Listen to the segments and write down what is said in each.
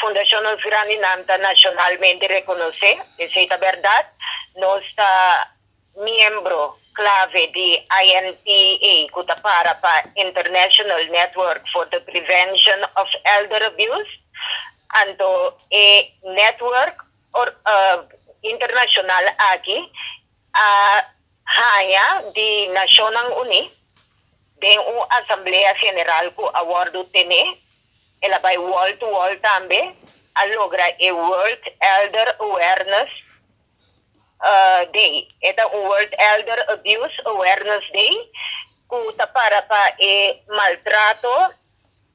Fundashon Nos Grandinan ta nashonalmente rekonosé, esei ta bèrdat. Nos ta miembro klave di INPA, ku ta para pa International Network for the Prevention of Elder Abuse. Anto e network internashonal aki a haña di Nashonnan Uní den un asamblea general ku a wòrdu tené, el a bai wall to wall tambe, a logra e World Elder Awareness Day. E ta un World Elder Abuse Awareness Day ku ta para pa e maltrato.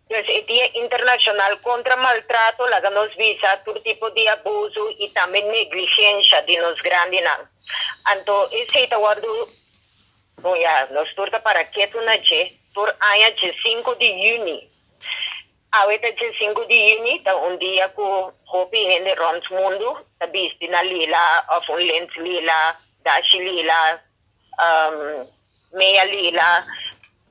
Dus e Dia Internashonal kontra Maltrato, laga nos bisa tur tipo di abuso i tambe negligensha di nos grandinan. Anto esei ta wòrdu, bon ya, nos tur ta para ketu na dje tur aña 5 di yüni. Awe ta 5 di yüni, ta un dia ku hopi hende rònt mundu ta bisti na lila òf un lent lila, dashi lila, meia lila.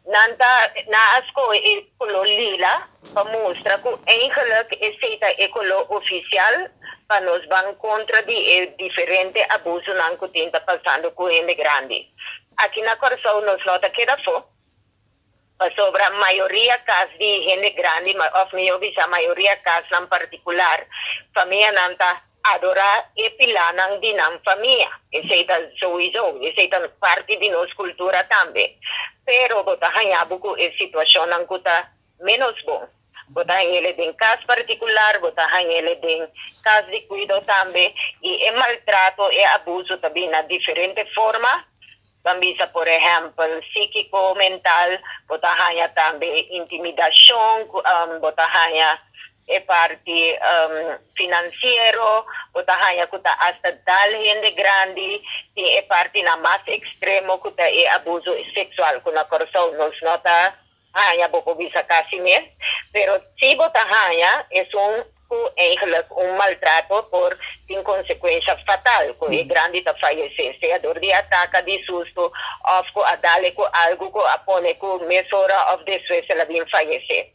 Nan ta na a skohe e koló lila pa mustra ku eigenlijk esei ta e koló ofisial pa nos ban kontra di e diferente abusonan ku tin ta pasando ku hende grandi. Aki na Kòrsou nos no ta keda afó. Pasobra mayoria kas di hende grandi, òf mihó bisa mayoria kasnan partikular, famianan ta adorá e pilánan di nan famia. Esei ta sowieso, esei ta parti di nos kultura tambe. Pero bo ta haña bo ku e situashonnan ku ta menos bon. Bo ta hañ'é den kas partikular, bo ta hañ'é den kas di kuido tambe, i e maltrato e abuso tambe na diferente forma. Tambe, por ehèmpel, síkiko, mental, bo ta haña tambe intimidashon, bo ta haña e parti finansiero, bo ta haña ku ta hasta dal hende grandi, tin e parti na mas ekstremo ku ta e abuso seksual, ku na Kòrsou nos no ta haña bo por bisa kasi mes, pero si bo ta haña esun ku eigenlijk un maltrato por tin konsekuensia fatal, ku e grandi ta fayesé, sea dor di atake di susto, òf ku a dal e ku algu ku a pone ku mesora òf despues el a bin fayesé.